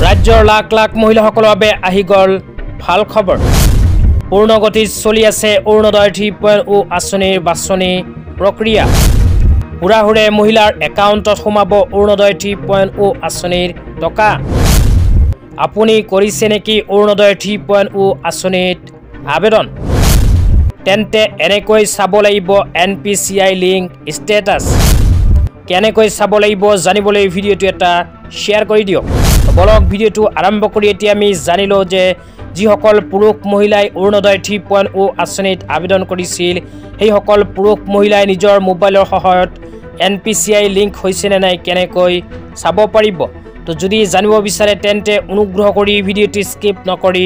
ৰাজ্যৰ লাখ লাখ মহিলাসকলৰ বাবে আহি গ'ল ভাল খবৰ। পূৰ্ণগতিত চলি আছে অৰুণোদয় 3.0 আঁচনিৰ বাছনি প্ৰক্ৰিয়া। হুৰাহুৰে মহিলাৰ একাউণ্টত সোমাব অৰুণোদয় 3.0 আঁচনিৰ টকা। আপুনি কৰিছে নেকি অৰুণোদয় 3.0 আঁচনিত আবেদন? তেন্তে এনেকৈ চাব লাগিব NPCI link status. কেনেকৈ চাব লাগিব জানিবলৈ ভিডিঅ'টো এটা শ্বেয়াৰ কৰি দিয়ক। বলক ভিডিঅ'টো আৰম্ভ কৰি এতিয়া আমি জানি লওঁ যে যিসকল পুৰুষ মহিলাই অৰুণোদয় 3.0 আঁচনিত আবেদন কৰিছিল, সেইসকল পুৰুষ মহিলাই নিজৰ মোবাইলৰ সহায়ত NPCI link হৈছেনে নাই কেনেকৈ চাব পাৰিব। তো যদি জানিব বিচাৰে তেন্তে অনুগ্ৰহ কৰি ভিডিঅ'টো স্কিপ নকৰি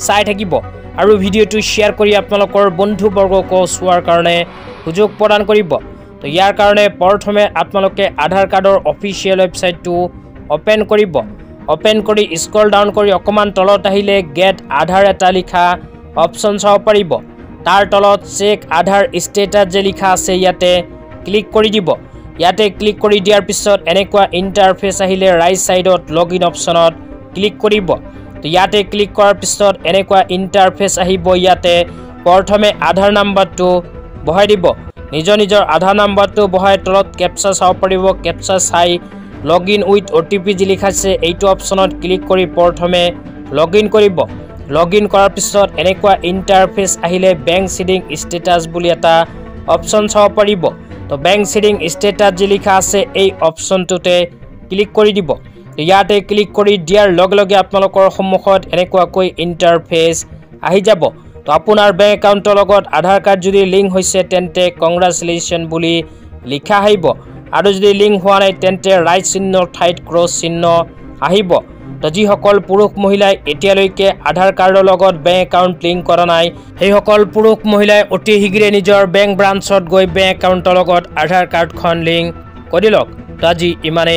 চাই থাকিব আৰু ভিডিঅ'টো শ্বেয়াৰ কৰি আপোনালোকৰ বন্ধুবৰ্গকো চোৱাৰ কাৰণে সুযোগ প্ৰদান কৰিব। তো ইয়াৰ কাৰণে প্ৰথমে আপোনালোকে আধাৰ কাৰ্ডৰ অফিচিয়েল ৱেবছাইটটো অ'পেন কৰিব। অ'পেন কৰি স্ক্ৰল ডাউন কৰি অকণমান তলত আহিলে গেট আধাৰ এটা লিখা অপশ্যন চাব পাৰিব। তাৰ তলত চেক আধাৰ ষ্টেটাছ যে লিখা আছে ইয়াতে ক্লিক কৰি দিব। ইয়াতে ক্লিক কৰি দিয়াৰ পিছত এনেকুৱা ইণ্টাৰফেচ আহিলে ৰাইট ছাইডত লগ ইন অপশ্যনত ক্লিক কৰিব। তো ইয়াতে ক্লিক কৰাৰ পিছত এনেকুৱা ইণ্টাৰফেচ আহিব। ইয়াতে প্ৰথমে আধাৰ নাম্বাৰটো বহাই দিব। নিজৰ নিজৰ আধাৰ নাম্বাৰটো বহাই তলত কেপচা চাব পাৰিব। কেপচা চাই log in with OTP যি লিখা আছে এইটো অপশ্যনত ক্লিক কৰি প্ৰথমে লগ ইন কৰিব। লগ ইন কৰাৰ পিছত এনেকুৱা ইণ্টাৰফেচ আহিলে বেংক চিডিং ষ্টেটাছ বুলি এটা অপশ্যন চাব পাৰিব। তো বেংক চিডিং ষ্টেটাছ যি লিখা আছে এই অপশ্যনটোতে ক্লিক কৰি দিব। ইয়াতে ক্লিক কৰি দিয়াৰ লগে লগে আপোনালোকৰ সন্মুখত এনেকুৱাকৈ ইণ্টাৰফেচ আহি যাব। তো আপোনাৰ বেংক একাউণ্টৰ লগত আধাৰ কাৰ্ড যদি লিংক হৈছে তেন্তে কংগ্ৰেচুলেশ্যন বুলি লিখা আহিব, আৰু যদি লিংক হোৱা নাই তেন্তে ৰাইট চিহ্নৰ ঠাইত ক্ৰছ চিহ্ন আহিব। তো যিসকল পুৰুষ মহিলাই এতিয়ালৈকে আধাৰ কাৰ্ডৰ লগত বেংক একাউণ্ট লিংক কৰা নাই, সেইসকল পুৰুষ মহিলাই অতি শীঘ্ৰে নিজৰ বেংক ব্ৰাঞ্চত গৈ বেংক একাউণ্টৰ লগত আধাৰ কাৰ্ডখন লিংক কৰি লওক। তো আজি ইমানেই।